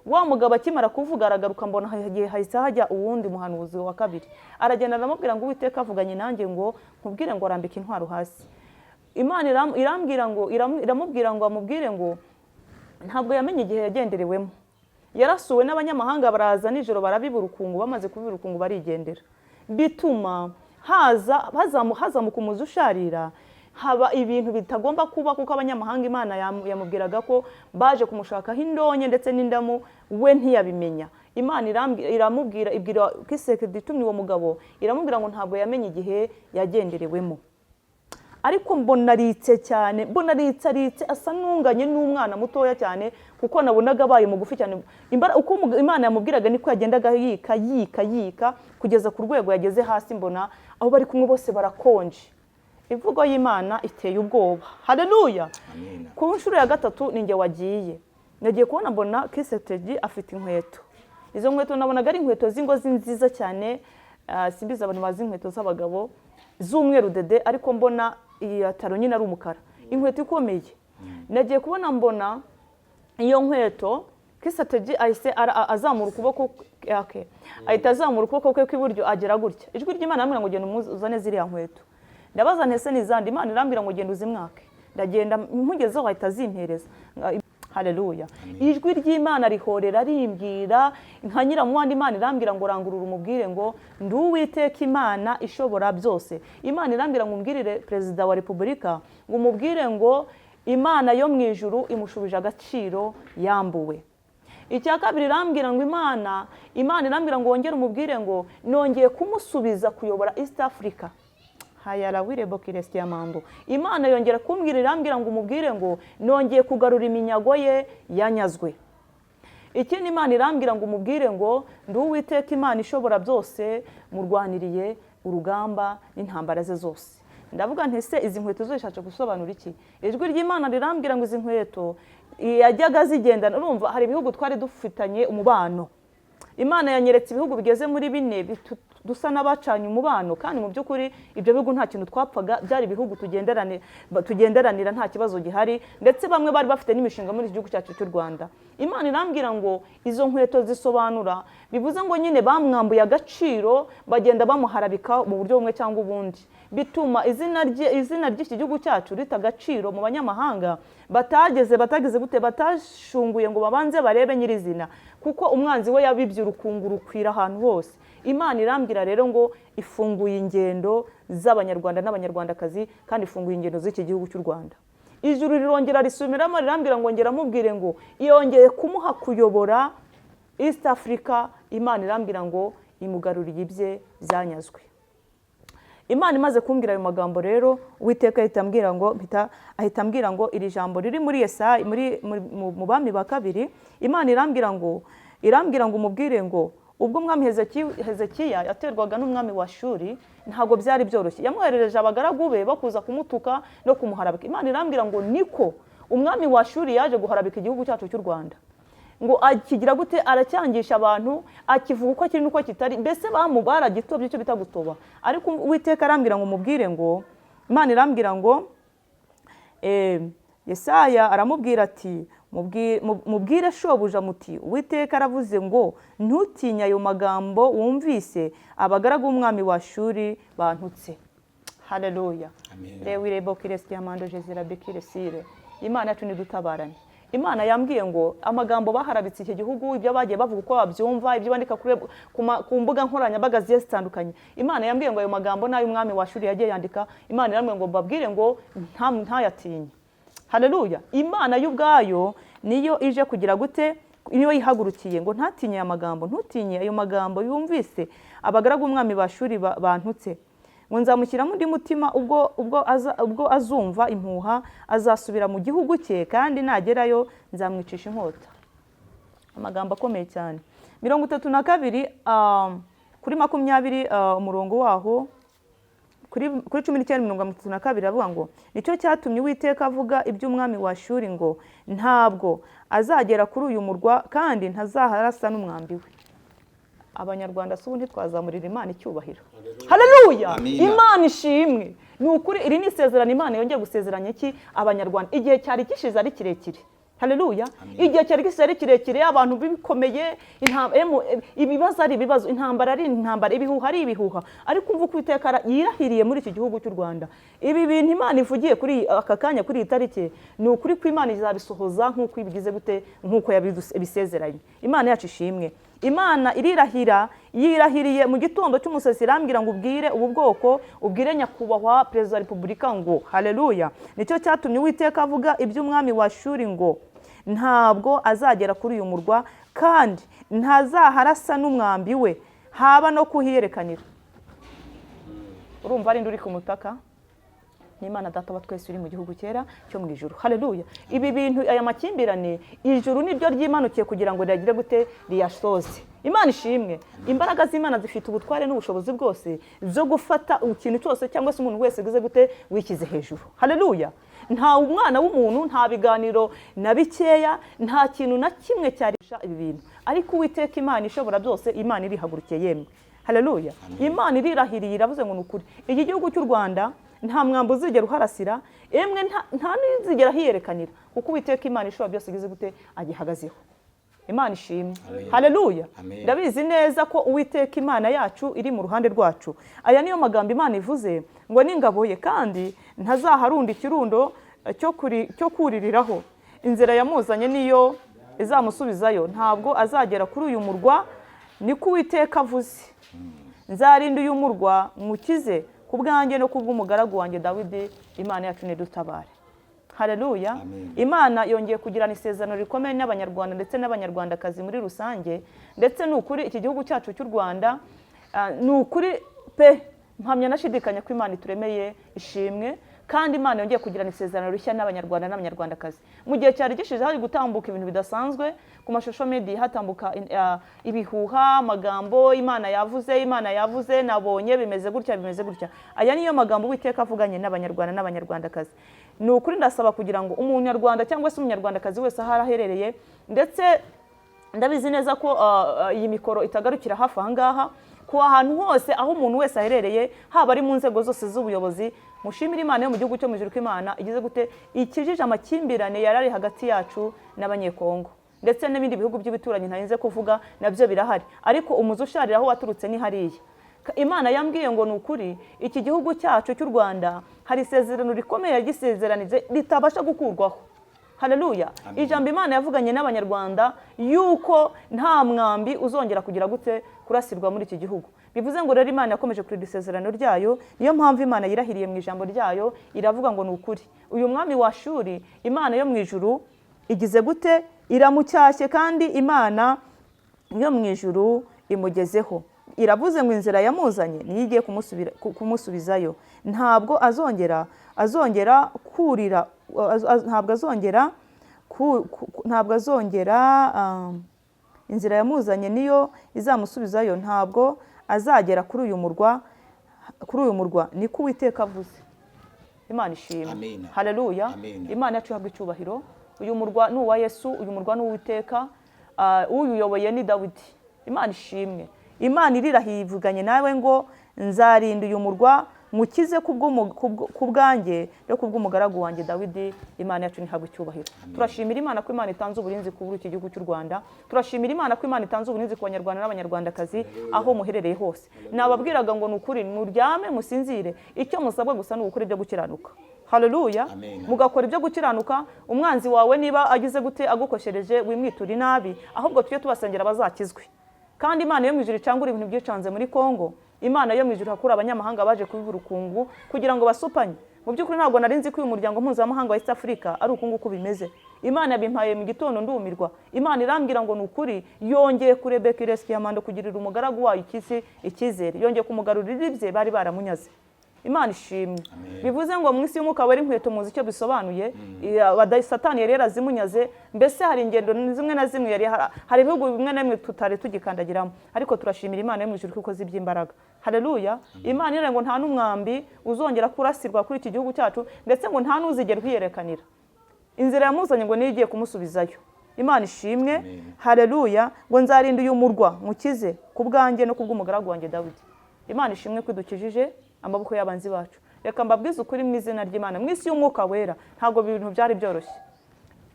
Wa mugabo akimara kuvuga aragaruka, mbona hagiye, hahise hajya uwundi muhanuzi wa kabiri, aragenda aramubwira ngo Uwiteka avuganye nanjye ngo nkubwire ngo arambike intwaro hasi. Imana irambwira ngo iramubwira ngo amubwire ngo ntabwo yamenye igihe yagenderewemo. Yarasuwe n'abanyamahanga, baraza nijoro barabiba urukungu, bamaze kubiba urukungu barigendera, bituma hazamuka umuzi usharira, haba ibintu bitagomba kuba, kuko abanyamahanga Imana yamubwiraga ko baje kumushakaho indonke ndetse n'indamu, we ntiyabimenya. Imana iramubwira, ibwira Kisekedi itumye uwo mugabo, iramubwira ngo ntabwo yamenye igihe yagenderewemo. Ariko mbona aritse cyane, mbona aritse, aritse asa n'unganye n'umwana mutoya cyane, kuko nabonaga abaye mugufi cyane. Uko Imana yamubwiraga niko yagendaga yika yika yika kugeza ku rwego yageze hasi, mbona abo bari kumwe bose barakonje. Imvugo y'Imana iteye ubwoba. Haleluya! Amina. Ku nshuro ya gatatu ninjye wagiye, nagiye kubona mbona Kisekedi afite inkweto. Izo nkweto nabonaga ari inkweto z'ingozi nziza cyane, simbizi abantu bazi inkweto z'abagabo z'umweru dede, ariko mbona iyi taro nyine ari umukara, inkweto ikomeye. Nagiye kubona mbona iyo nkweto Kisekedi ahise azamura ukuboko, okay, ahita azamura ukuboko kwe kw'iburyo agera gutya. Ijwi ry'Imana irambwira ngo genda uzane ziriya nkweto. Ndabaza nti ese ni izande? Imana irambwira ngo genda uzimwake. Ndagenda, mpugezeho ahita azimpereza. Haleluya! Ijwi ry'Imana rihorera rimbwira nka nyiramuwandi. Imana irambwira ngo rangurura umubwire ngo ndi Uwiteka Imana ishobora byose. Imana irambwira ngo umbwirire Perezida wa Repubulika, ngo umubwire ngo Imana yo mu ijuru imushubije agaciro yambuwe. Icya kabiri irambwira ngo Imana irambwira ngo wongere umubwire ngo nongeye kumusubiza kuyobora East Africa. Hayarawirebo kiresiyamambo. Imana yongera kumbwira, irambwira ngo umubwire ngo nongeye kugarura iminyago ye yanyazwe. Ikindi Imana irambwira ngo umubwire ngo ndi Uwiteka Imana ishobora byose, murwaniriye urugamba n'intambara ze zose. Ndavuga nti ese izi nkweto zo zishatse gusobanura iki? Ijwi ry'Imana rirambwira ngo izi nkweto yajyaga zigendana, urumva hari ibihugu twari dufitanye umubano. Imana yanyeretse ibihugu bigeze muri bine dusa n'abacanye umubano, kandi mu by'ukuri ibyo bihugu nta kintu twapfaga, byari ibihugu tugenderanira nta kibazo gihari, ndetse bamwe bari bafite n'imishinga muri iki gihugu cyacu cy'u Rwanda. Imana irambwira ngo izo nkweto zisobanura, bivuze ngo nyine bamwambuye agaciro, bagenda bamuharabika mu buryo bumwe cyangwa ubundi, bituma izina ry'iki gihugu cyacu rita agaciro mu banyamahanga batageze gute, batashunguye ngo babanze barebe nyirizina, kuko umwanzi we yabibye urukungu rukwira ahantu hose. Imana irambwira rero ngo ifunguye ingendo z'Abanyarwanda n'Abanyarwandakazi, kandi ifunguye ingendo z'iki gihugu cy'u Rwanda. Ijuru rirongera risumiramo, rirambwira ngo ngera mubwire ngo yongeye kumuha kuyobora East Africa. Imana irambwira ngo imugaruriye ibye byanyazwe. Imana imaze kumbwira ayo magambo rero, Uwiteka ahita ambwira ngo ahita ambwira ngo iri jambo riri muri Yesaya, muri mu Bami ba Kabiri. Imana irambwira ngo umubwire ngo ubwo umwami Hezekiya yaterwaga n'umwami wa Shuri, ntabwo byari byoroshye, yamwoherereje abagaragu be bakuza kumutuka no kumuharabika. Imana irambwira ngo niko umwami wa Shuri yaje guharabika igihugu cyacu cy'u Rwanda, ngo akigira gute, aracyangisha abantu, akivuga uko kiri n'uko kitari, mbese baragitobye, icyo bita gutoba. Ariko Uwiteka arambwira ngo mubwire ngo Imana irambwira ngo Yesaya aramubwira ati mubwire shobuja muti Uwiteka aravuze ngo ntutinye ayo magambo wumvise abagaragu b'umwami wa Shuri bantutse. Haleluya! Amen. Rewirebo kiresiyamando jezira bekiresire. Imana yacu nidutabarane. Imana yambwiye ngo amagambo baharabitse iki gihugu, ibyo bagiye bavuga uko babyumva, ibyo bandika ku mbuga nkoranyambaga zigiye zitandukanye, Imana yambwiye ngo ayo magambo n'ay'umwami wa Shuri yagiye yandika. Imana irambwiye ngo mbabwire ngo ntayatinye. Haleluya! Imana y'ubwayo niyo ije kugira gute, niyo yihagurukiye ngo ntatinye aya magambo, ntutinye ayo magambo yumvise abagaragu b'umwami ba Shuri bantutse, ngo nzamushyiramo undi mutima, ubwo azumva impuha azasubira mu gihugu cye, kandi nagerayo nzamwicisha inkota. Amagambo akomeye cyane. 32 kuri 20, umurongo waho kuri 19 32 aravuga ngo nicyo cyatumye Uwiteka avuga iby'umwami wa Shuri ngo ntabwo azagera kuri uyu murwa, kandi ntazaharasa n'umwambi we. Abanyarwanda si ubu ntitwazamurira Imana icyubahiro? Haleluya! Amina. Imana ishimwe. Ni ukuri iri ni isezerano Imana yongeye gusezeranya iki Abanyarwanda. Igihe cyari gishize ari kirekire. Haleluya. Igihe cyari gisigaye ari kirekire, abantu bikomeye, ibibazo ari ibibazo, intambara ari intambara, ibihuha ari ibihuha. Ariko umva uko Uwiteka yirahiriye muri iki gihugu cy'u Rwanda. Ibi bintu Imana ivugiye kuri aka kanya, kuri iyi tariki, ni ukuri ko Imana izabisohoza nk'uko ibigize gute, nk'uko yabisezeranye. Imana yacu ishimwe. Imana irirahira, yirahiriye mu gitondo cy'umusatsi, irambwira ngo ubwire ubu bwoko, ubwire nyakubahwa Perezida wa Repubulika ngo haleluya. Nicyo cyatumye Uwiteka avuga iby'umwami wa Shuri ngo ntabwo azagera kuri uyu murwa, kandi ntazaharasa n'umwambi we, haba no kuhiyerekanira. Urumva ari uri ku mutaka? N'Imana Data wa twese uri mu gihugu cyera cyo mu ijuru. Haleluya. Ibi bintu, aya makimbirane, ijuru niryo ryimanukiye kugira ngo riyagire gute? Riyasoze. Imana ishimwe. Imbaraga z'Imana zifite ubutware n'ubushobozi bwose zo gufata ikintu cyose cyangwa se umuntu wese ugize gute? Wishyize hejuru. Haleluya. Nta umwana w'umuntu, nta biganiro na bikeya, nta kintu na kimwe cyarisha ibi bintu. Ariko Uwiteka Imana ishobora byose, Imana irihagurukiye yemwe. Haleluya. Imana irirahiriye, iravuze ngo ni ukuri, iki gihugu cy'u Rwanda nta mwambi uzigera uharasira, emwe nta n'uzigera hiyerekanira, kuko Uwiteka Imana ishobora byose igize gute? Agihagazeho. Imana ishimwe. Haleluya. Amen. Ndabizi neza ko Uwiteka Imana yacu iri mu ruhande rwacu. Aya niyo magambo Imana ivuze ngo n'ingabo ye, kandi ntazaharunda ikirundo cyo kuririraho. Inzira yamuzanye niyo izamusubizayo, ntabwo azagera kuri uyu murwa, niko Uwiteka avuze. Nzarinda uyu murwa mukize ku bwanjye no ku bw'umugaragu wanjye Dawidi. Imana yacu nidutabare. Haleluya. Amen. Imana yongeye kugirana isezerano rikomeye n'Abanyarwanda ndetse n'Abanyarwandakazi muri rusange. Ndetse ni ukuri, iki gihugu cyacu cy'u Rwanda, ni ukuri pe, mpamya nashidikanya ko Imana ituremeye ishimwe, kandi Imana yongeye kugirana isezerano rishya n'Abanyarwanda n'Abanyarwandakazi. Mu gihe cyari gishize hari gutambuka ibintu bidasanzwe ku mashusho media, hatambuka ibihuha, amagambo, Imana yavuze, Imana yavuze, nabonye bimeze gutya, bimeze gutya. Aya niyo magambo Uwiteka avuganye n'Abanyarwanda n'Abanyarwandakazi. Ni ukuri, ndasaba kugira ngo Umunyarwanda cyangwa se Umunyarwandakazi wese aho aherereye, ndetse ndabizi neza ko iyi mikoro itagarukira hafi aha ngaha, ku ahantu hose aho umuntu wese aherereye, haba ari mu nzego zose z'ubuyobozi, mushimire Imana yo mu gihugu cyo mu ijuru ko Imana igize gute? Ikijije amakimbirane yari ari hagati yacu n'Abanyekongo ndetse n'ibindi bihugu by'ibituranyi ntarinze kuvuga, nabyo birahari. Ariko umuzi usharira aho waturutse ni hariya. Imana yambwiye ngo ni ukuri, iki gihugu cyacu cy'u Rwanda hari isezerano rikomeye yagisezeranije ritabasha gukurwaho. Haleluya. Ijambo Imana yavuganye n'Abanyarwanda yuko nta mwambi uzongera kugira gute? Kurasirwa muri iki gihugu. Bivuze ngo rero Imana yakomeje kurinda isezerano ryayo. Niyo mpamvu Imana yirahiriye mu ijambo ryayo, iravuga ngo ni ukuri, uyu mwami wa Shuri, Imana yo mu ijuru igize gute? Iramucyashye, kandi Imana yo mu ijuru imugezeho. Iravuze ngo inzira yamuzanye niyo igiye kumusubizayo. Ntabwo azongera kurira, ntabwo azongera ntabwo azongera, inzira yamuzanye niyo izamusubizayo, ntabwo azagera kuri uyu murwa, kuri uyu murwa, niko Uwiteka avuze. Imana ishimwe. Amen. Haleluya. Amen. Imana yacu ihabwa icyubahiro. Uyu murwa ni uwa Yesu, uyu murwa ni uw'Uwiteka. Uyuyoboye ni Dawidi. Imana ishimwe. Imana irirahiye, ivuganye nawe ngo nzarinda uyu murwa mukize ku bwanjye no kubw'umugaragu wanjye Dawidi. Imana yacu ntihabwe icyubahiro. Turashimira Imana ko Imana itanze uburinzi kuri iki gihugu cy'u Rwanda. Turashimira Imana ko Imana itanze uburinzi ku Banyarwanda n'Abanyarwandakazi aho muherereye hose. Nababwiraga ngo ni ukuri, muryame musinzire, icyo musabwa gusa ni ugukora ibyo gukiranuka. Haleluya. Amen. Mugakora ibyo gukiranuka. Umwanzi wawe niba agize gute, agukoshereje, wimwitura inabi, ahubwo tujye tubasengera bazakizwe. Kandi Imana yo mu ijuru icangura ibintu byicanze muri Kongo. Imana yo mu ijuru hakura abanyamahanga baje kubiba urukungu kugira ngo basupanye. Mu by'ukuri ntabwo nari nzi ko uyu muryango mpuzamahanga wa East Africa ari uku nguku bimeze. Imana yabimpaye mu gitondo ndumirwa. Imana irambwira ngo ni ukuri, yongeye kurebeka Iresiyamando kugirira umugaragu wayo icyizere, yongeye kumugarurira ibye bari baramunyaze. Imana ishimwe. Bivuze ngo mu isi y'umwuka wera, inkweto muzi icyo bisobanuye. Satani yari yarazimunyaze. Mbese hari ingendo zimwe na zimwe yari hari ibihugu bimwe na bimwe tutari tugikandagiramo, ariko turashimira Imana yo mu ijuru kuko izi iby'imbaraga. Haleluya. Imana iravuga ngo nta n'umwambi uzongera kurasirwa kuri iki gihugu cyacu, ndetse ngo nta n'uzigera uhiyerekanira. Inzira yamuzanye ngo niyo igiye kumusubizayo. Imana ishimwe. Amen. Haleluya. Ngo nzarinda uyu murwa mukize ku bwanjye no ku bw'umugaragu wanjye Dawidi. Imana ishimwe ko idukijije amaboko y'abanzi bacu. Reka mbabwize ukuri mu izina ry'Imana, mu isi y'umwuka wera ntabwo ibintu byari byoroshye.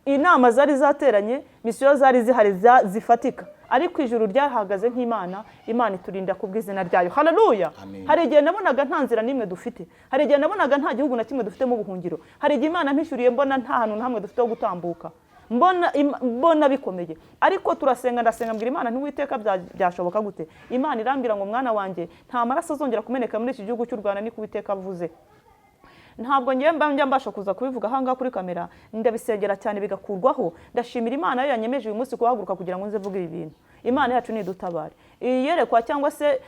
Inama zari zateranye, misiyo zari zihari zifatika, ariko ijuru ryahagaze nk'Imana. Imana iturinda ku bw'izina ryayo. Haleluya. Amen. Hari igihe nabonaga nta nzira n'imwe dufite, hari igihe nabonaga nta gihugu na kimwe dufitemo ubuhungiro, hari igihe Imana mpishyuriye mbona nta hantu na hamwe dufite ho gutambuka, mbona bikomeye. Ariko turasenga, ndasenga, mbwira Imana ntiwiteka byashoboka gute? Imana irambwira ngo: "Mwana wanjye, nta maraso azongera kumeneka muri iki gihugu cy'u Rwanda, niko Uwiteka avuze." Ntabwo ngiye mba njya mbasha kuza kubivuga ahangaha kuri kamera, ndabisengera cyane bigakurwaho. Ndashimira Imana yo yanyemeje uyu munsi kuhaguruka kugira ngo nze mvuge ibi bintu. Imana yacu nidutabare. Iyi yerekwa cyangwa se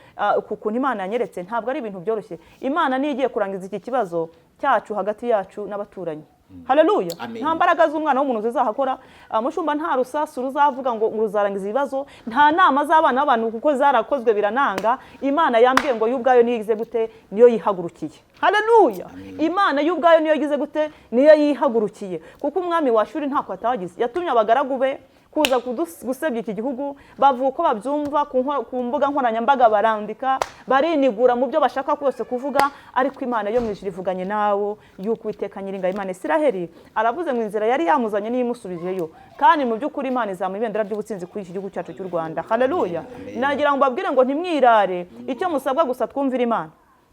ku kuntu Imana yanyeretse, ntabwo ari ibintu byoroshye. Imana niyo igiye kurangiza iki kibazo cyacu hagati yacu n'abaturanyi. Haleluya. Amen. Nta mbaraga z'umwana w'umuntu zizahakora. Mushumba, nta rusasu ruzavuga ngo ruzarangiza ibibazo, nta nama z'abana b'abantu, kuko zarakozwe birananga. Imana yambwiye ngo yo ubwayo niyo igize gute? Niyo yihagurukiye. Haleluya. Imana yo ubwayo niyo igize gute? Niyo yihagurukiye, kuko umwami wa Shuri ntako atagize. Yatumye abagaragu be kuza gusebya iki gihugu, bavuga uko babyumva ku mbuga nkoranyambaga, barandika, barinigura mu byo bashaka kose kuvuga. Ariko Imana yo mu ijuru ivuganye nawo yuko Uwiteka Nyiringabo, Imana Isiraheli, aravuze ngo inzira yari yamuzanye niyo imusubijeyo. Kandi mu by'ukuri Imana izamuha ibendera ry'ubutsinzi kuri iki gihugu cyacu cy'u Rwanda. Haleluya. Nagira ngo mbabwire ngo ntimwirare, icyo musabwa gusa, twumvire Imana.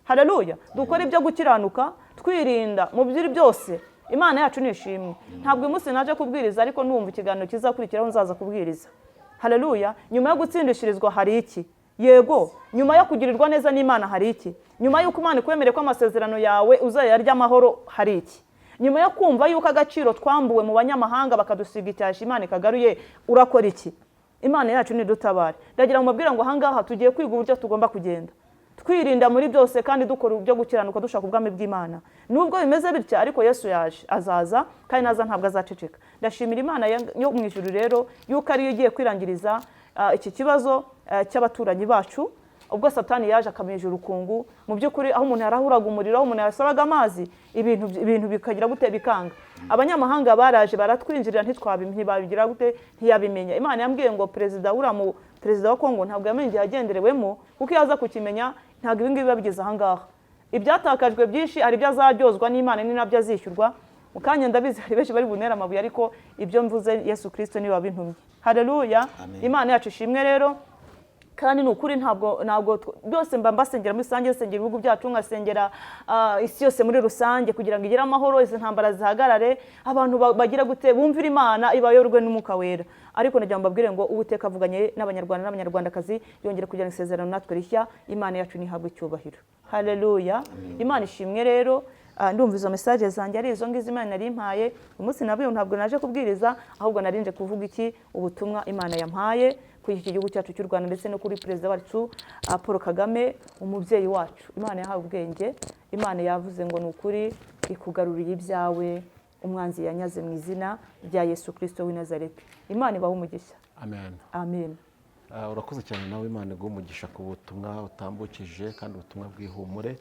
Haleluya. Dukore ibyo gukiranuka, twirinda mu by'iri byose. Imana yacu ni ishimwe. Ntabwo uyu munsi naje kubwiriza, ariko numva ikiganiro kizakurikiraho nzaza kubwiriza. Haleluya. Nyuma yo gutsindishirizwa hari iki? Yego, nyuma yo kugirirwa neza n'Imana hari iki? Nyuma y'uko Imana ikwemereye ko amasezerano yawe uzayarya amahoro hari iki? Nyuma yo kumva yuko agaciro twambuwe mu banyamahanga bakadusiga icyasha, Imana ikagaruye, urakora iki? Imana yacu nidutabare. Ndagira ngo mbabwire ngo ahangaha tugiye kwiga uburyo tugomba kugenda twirinda muri byose kandi dukora ibyo gukiranuka, dushaka ubwami bw'Imana. Nubwo bimeze bitya, ariko Yesu yaje, azaza, kandi naza ntabwo azaceceka. Ndashimira Imana yo mu ijuru rero yuko ariyo igiye kwirangiriza iki kibazo cy'abaturanyi bacu. Ubwo Satani yaje akamija urukungu, mu by'ukuri aho umuntu yarahuraga umuriro, aho umuntu yasabaga amazi, ibintu bikagira gute? Bikanga. Abanyamahanga baraje baratwinjirira, ntibabigira gute? Ntiyabimenya. Imana yambwiye ngo perezida, uriya mu perezida wa Kongo, ntabwo yamenye igihe yagenderewemo, kuko iyo aza kukimenya ntabwo ibi ngibi biba bigeze ahangaha. Ibyatakajwe byinshi, hari ibyo azaryozwa n'Imana, ni nabyo azishyurwa. Mu kanya ndabizi hari benshi bari buntere amabuye, ariko ibyo mvuze, Yesu Kirisito niwe wabintumye. Haleluya. Amen. Imana yacu ishimwe rero. Kandi ni ukuri, ntabwo byose mba mbasengera muri rusange, nsengera ibihugu byacu, nkasengera isi yose muri rusange kugira ngo igire amahoro, izi ntambara zihagarare, abantu bagira gute? Bumvire Imana, ibayorwe n'Umwuka Wera. Ariko nagira ngo mbabwire ngo Uwiteka avuganye n'Abanyarwanda n'Abanyarwandakazi, yongera kugirana isezerano natwe rishya. Imana yacu ntihabwe icyubahiro. Haleluya. Imana ishimwe rero. Ndumva izo message zanjye ari izo ngizo Imana yari impaye uyu munsi. Nabwiye ngo ntabwo naje kubwiriza, ahubwo narinje kuvuga iki? Ubutumwa Imana yampaye kuri iki gihugu cyacu cy'u Rwanda, ndetse no kuri perezida wacu Paul Kagame, umubyeyi wacu Imana yahawe ubwenge. Imana yavuze ngo ni ukuri ikugaruriye ibyawe umwanzi yanyaze, mu izina rya Yesu Kirisito w'i Nazareti. Imana ibahe umugisha. Amen. Amen. Urakoze cyane nawe. Imana iguhe umugisha ku butumwa utambukije, kandi ubutumwa bw'ihumure,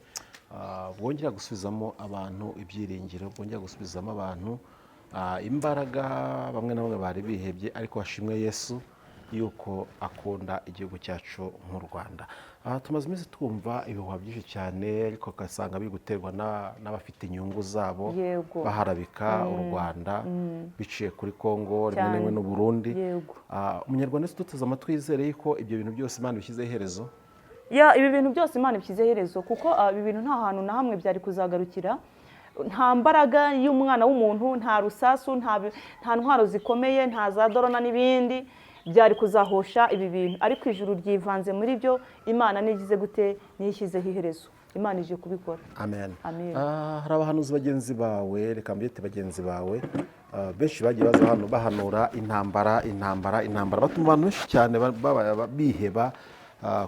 bwongera gusubizamo abantu ibyiringiro, bwongera gusubizamo abantu imbaraga. Bamwe na bamwe bari bihebye, ariko hashimwe Yesu yuko akunda igihugu cyacu nk'u Rwanda. Tumaze iminsi twumva ibihuha byinshi cyane, ariko ugasanga biri guterwa n'abafite inyungu zabo, baharabika u Rwanda biciye kuri Kongo rimwe na rimwe n'u Burundi. Umunyarwanda wese uduteze amatwi yizere yuko ibyo bintu byose Imana ibishyizeho iherezo. Ya, ibi bintu byose Imana ibishyizeho iherezo, kuko ibi bintu nta hantu na hamwe byari kuzagarukira. Nta mbaraga y'umwana w'umuntu, nta rusasu, nta ntwaro zikomeye, nta za drone n'ibindi byari kuzahosha ibi bintu. Ariko ijuru ryivanze muri byo. Imana nigize gute? Nishyizeho iherezo. Imana ije kubikora. Amen. Amen. Hari abahanuzi bagenzi bawe, reka mbyite bagenzi bawe, benshi bagiye baza hano bahanura intambara, intambara, intambara, batuma abantu benshi cyane biheba,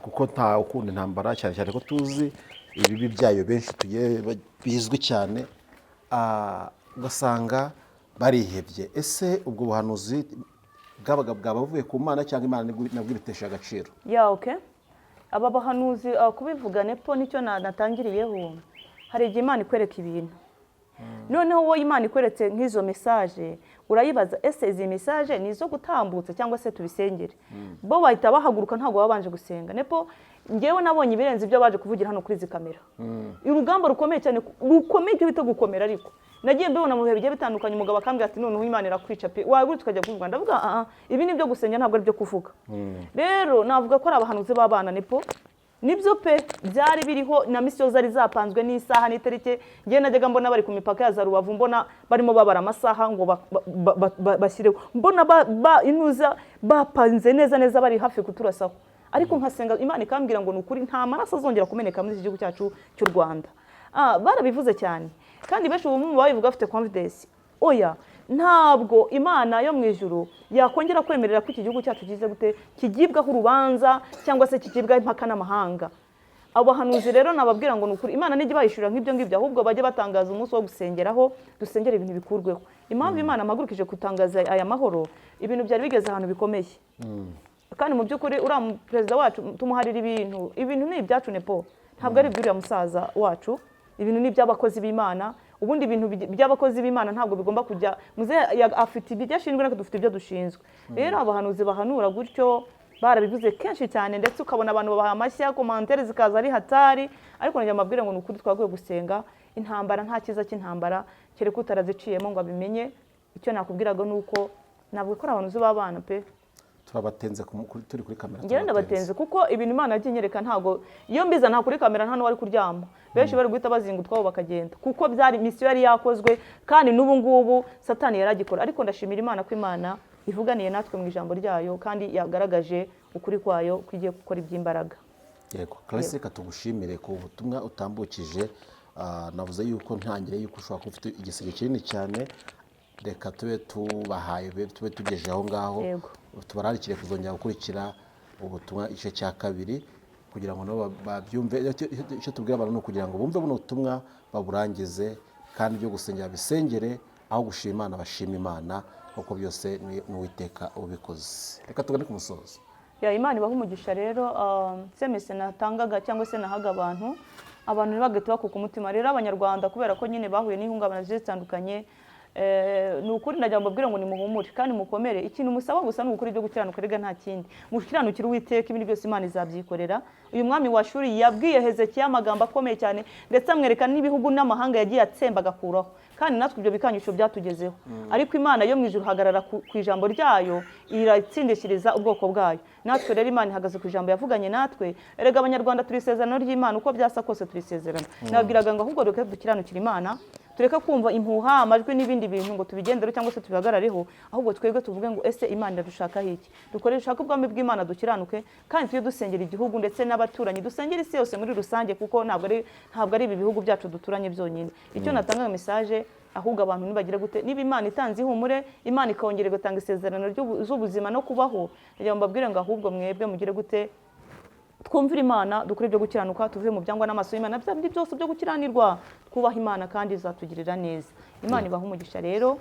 kuko nta ukunda intambara, cyane cyane ko tuzi ibibi byayo, benshi tugiye bizwi cyane, ugasanga barihebye. Ese ubwo buhanuzi bwabaga bwaba buvuye ku Mana, cyangwa Imana nabwo ibitesha agaciro? Ya, okay. Aba bahanuzi, kubivuga nepo nicyo natangiriyeho. Hari igihe Imana ikwereka ibintu, noneho wowe Imana ikweretse nk'izo message, urayibaza: "Ese izi message ni izo gutambutsa cyangwa se tubisengere?" Bo bahita bahaguruka, ntabwo babanje gusenga. Nepo ngewe nabonye ibirenze ibyo baje kuvugira hano kuri izi kamera. Urugamba rukomeye cyane, rukomeye, icyo bita gukomera. Ariko Nagiye mbibona mu bihe bigiye bitandukanye, umugabo akambwira ati: "Noneho Imana irakwica pe, wagurutse ukajya kuvuga." Ndavuga: "Ah, ibi ni ibyo gusenga, ntabwo ari ibyo kuvuga." Rero navuga ko ari abahanuzi b'abana nepo. Nibyo pe, byari biriho na misiyo zari zapanzwe n'isaha n'itariki. Ngewe najyaga mbona bari ku mipaka ya za Rubavu, mbona barimo babara amasaha ngo bashyireho, mbona inuza bapanze neza neza, bari hafi kuturasaho. Ariko nkasenga Imana ikambwira ngo ni ukuri nta maraso azongera kumeneka muri iki gihugu cyacu cy'u Rwanda. Barabivuze cyane kandi benshi ubu babivuga bafite confidence. Oya, ntabwo Imana yo mu ijuru yakongera kwemerera ko iki gihugu cyacu kize gute kigibwaho urubanza cyangwa se kigibwaho impaka n'amahanga. Abo bahanuzi rero nababwira ngo ni ukuri Imana nijya ibayishurira nk'ibyo ngibyo, ahubwo bajye batangaza umunsi wo gusengeraho, dusengere ibintu bikurweho. Impamvu Imana mpagurukije gutangaza aya mahoro, ibintu byari bigeze ahantu bikomeye. Kandi mu by'ukuri uriya perezida wacu tumuharira ibintu. Ibintu ni ibyacu nepo, ntabwo ari iby'uriya musaza wacu. Ibintu ni iby'abakozi b'Imana. Ubundi ibintu by'abakozi b'Imana ntabwo bigomba kujya muzehe afite ibyo ashinzwe, natwe dufite ibyo dushinzwe. Rero abahanuzi bahanura gutyo barabivuze kenshi cyane, ndetse ukabona abantu babaha amashyi, commentaires zikaza ari hatari. Ariko njya mbabwire ngo ni ukuri twagakwiye gusenga. Intambara, nta cyiza cy'intambara, kereka utaraziciyemo ngo abimenye. Icyo nakubwiraga ni uko ntabwo ko ari abahanuzi b'abana pe. Turabatenze turi kuri kamera. Njyewe ndabatenze, kuko ibintu Imana yagiye inyereka, ntabwo iyo mbiza nta kuri kamera, nta n'uwari kuryama. Benshi bari guhita bazinga utwabo bakagenda, kuko byari misiyo yari yakozwe, kandi n'ubu ngubu Satani yaragikora. Ariko ndashimira Imana ko Imana ivuganiye natwe mu ijambo ryayo, kandi yagaragaje ukuri kwayo ko igiye gukora iby'imbaraga. Yego Clarisse, reka tugushimire ku butumwa utambukije. Navuze yuko ntangire yuko ushobora kuba ufite igisenge kinini cyane. Reka tube tubahaye, tube tugejeje aho ngaho. Tubararikire kuzongera gukurikira ubutumwa igice cya kabiri kugira ngo nabo babyumve. Icyo tubwira abantu ni ukugira ngo bumve buno butumwa baburangize, kandi ibyo gusengera bisengere, aho gushima Imana bashima Imana, kuko byose ni Uwiteka ubikoze. Reka tugane ku musozo. Ya, Imana ibaha umugisha. Rero semese natangaga cyangwa se nahaga abantu, abantu ntibagahite bakuka umutima. Rero Abanyarwanda, kubera ko nyine bahuye n'ihungabana zigiye zitandukanye, ni ukuri ndagira ngo mbabwire ngo nimuhumure kandi mukomere. Ikintu musaba gusa ni ugukora ibyo gukiranuka. Rega nta kindi, mukiranukire Uwiteka, ibindi byose Imana izabyikorera. Uyu mwami wa Shuri yabwiye Hezekiya amagambo akomeye cyane, ndetse amwereka n'ibihugu n'amahanga yagiye atsemba agakuraho. Kandi natwe ibyo bikanyisho byatugezeho, ariko Imana yo mu ijuru ihagarara ku ijambo ryayo, iratsindishiriza ubwoko bwayo. Natwe rero Imana ihagaze ku ijambo yavuganye natwe. Erega Abanyarwanda turi isezerano ry'Imana, uko byasa kose turi isezerano. Nababwiraga ngo ahubwo reka dukiranukire Imana, tureke kumva impuha, amajwi n'ibindi bintu ngo tubigendere cyangwa se tubihagarareho. Ahubwo twebwe tuvuge ngo: "Ese Imana iradushakaho iki?" Dukore, dushake ubwami bw'Imana, dukiranuke, kandi tujye dusengera igihugu ndetse n'abaturanyi, dusengere isi yose muri rusange, kuko ntabwo ari ibi bihugu byacu duturanye byonyine. Icyo natanga message, ahubwo abantu nibagira gute, niba Imana itanze ihumure, Imana ikongera igatanga isezerano z'ubuzima no kubaho, ndagira ngo mbabwire ngo ahubwo mwebwe mugire gute? Twumvire Imana, dukore ibyo gukiranuka, tuve mu byangwa n'amaso y'Imana, bya bindi byose byo gukiranirwa. Twubahe Imana kandi izatugirira neza. Imana ibaha umugisha. Rero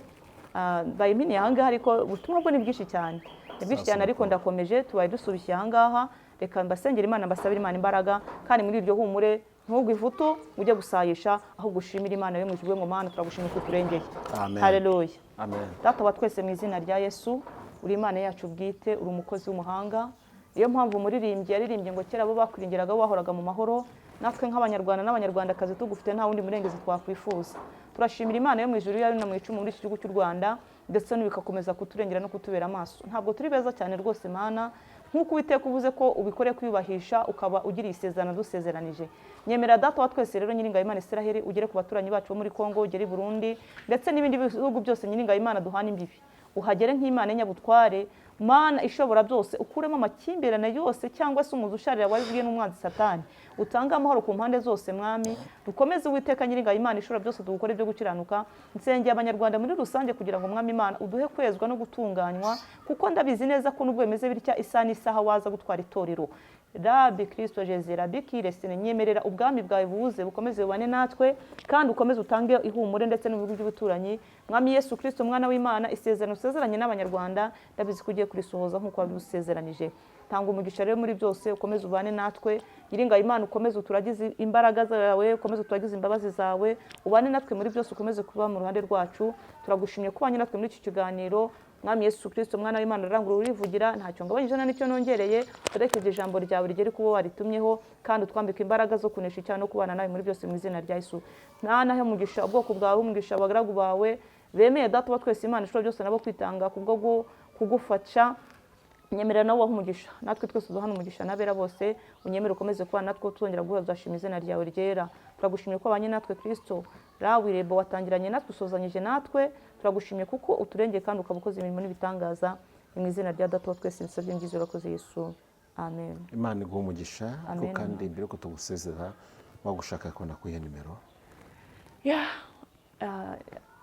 bayimpiniye ahangaha, ariko ubutumwa bwo ni bwinshi cyane, ni bwinshi cyane, ariko ndakomeje. Tubaye dusubikiye ahangaha. Reka mbasengere Imana, mbasabire Imana imbaraga. Kandi muri iryo humure, ntugwe ivutu ujye gusayisha, ahubwo ushimire Imana yo mu ijuru ngo: "Mana, turagushimira ko uturengeye." Amen. Haleluya. Amen. Data wa twese, mu izina rya Yesu, uri Imana yacu bwite, uri umukozi w'umuhanga. Niyo mpamvu umuririmbyi yaririmbye ngo kera abo bakwiringiraga bahoraga mu mahoro. Natwe nk'Abanyarwanda n'Abanyarwandakazi tugufite, nta wundi murengezi twakwifuza. Turashimira Imana yo mu ijuru yari mu icumu muri iki gihugu cy'u Rwanda, ndetse n'ibikakomeza kuturengera no kutubera amaso. Ntabwo turi beza cyane rwose Mana, nk'uko Uwiteka uvuze ko ubikore kwiyubahisha, ukaba ugiriye isezerano dusezeranije. Nyemera Data wa twese rero, Nyiringabo Imana Israheli, ugere ku baturanyi bacu bo muri Kongo, ugere i Burundi ndetse n'ibindi bihugu byose, Nyiringabo Imana duhana imbibi. Uhagere nk'Imana y'inyabutware, Mana ishobora byose, ukuremo amakimbirane yose cyangwa se umuzi usharira wari n'umwanzi Satani, utange amahoro ku mpande zose. Mwami, dukomeze Uwiteka Nyiringabo Imana ishobora byose, dukore ibyo gukiranuka. Nsengeye Abanyarwanda muri rusange kugira ngo, Mwami Imana, uduhe kwezwa no gutunganywa, kuko ndabizi neza ko nubwo bimeze bitya, isaha n'isaha waza gutwara itorero. Rabi Kirisito Jeze, Rabi Kiresine, nyemerera ubwami bwawe buze bukomeze bubane natwe, kandi ukomeze utange ihumure ndetse no mu bihugu by'ubuturanyi. Mwami Yesu Kirisito, Umwana w'Imana, isezerano usezeranye n'Abanyarwanda ndabizi ko ugiye kurisohoza nk'uko wabidusezeranije. Tanga umugisha rero muri byose, ukomeze ubane natwe. Nyiringabo Imana, ukomeze uturagize imbaraga zawe, ukomeze uturagize imbabazi zawe, ubane natwe muri byose, ukomeze kuba mu ruhande rwacu. Turagushimye ko ubanye natwe muri iki kiganiro. Mwami Yesu Kristo, Mwana w'Imana, arangurura urivugira, ntacyo ngabanyije nta n'icyo nongereye. Ureke iryo jambo ryawe rigere kubo waritumyeho, kandi utwambike imbaraga zo kunesha icyaha no kubana nawe muri byose, mu izina rya Yesu. Nta nahe umugisha ubwoko bwawe, umugisha abagaragu bawe bemeye, Data wa twese Imana ishobora byose, nabo kwitanga kubwo kugufasha. Nyemerera nawe ubahe umugisha, natwe twese uduhane umugisha n'abera bose. Unyemere ukomeze kubana natwe, tuzongera guhura tuzashima izina ryawe ryera. Turagushimiye ko wabanye natwe, Kristo rawe irebo, watangiranye natwe, usozanyije natwe. Turagushimiye kuko uturengeye kandi ukaba ukoze imirimo n'ibitangaza. Ni mu izina rya Data wa twese nsabye ngize, urakoze Yesu, amen. Imana iguha umugisha. Ariko Amen. kandi mbere yuko tugusezera, wagushaka kubona kuyihe nimero? Ya,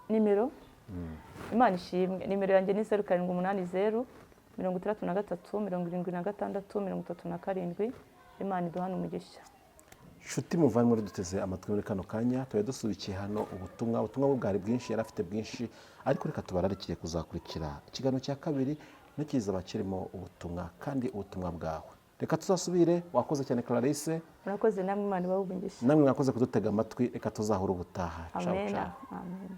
nimero, Imana ishimwe, nimero yanjye ni 0780637637. Imana iduhane umugisha. Nshuti muvandimwe duteze amatwi muri kano kanya, tuba dusubikiye hano ubutumwa. Ubutumwa bwe bwari bwinshi, yari afite bwinshi, ariko reka tubararikire kuzakurikira ikiganiro cya kabiri ntukizaba kirimo ubutumwa kandi ubutumwa bwawe. Reka tuzasubire. Wakoze cyane, Clarisse. Murakoze namwe, Imana ibahe umugisha. Namwe mwakoze kudutega amatwi. Reka tuzahura ubutaha. Ciao. Amen. Ciao. Amen.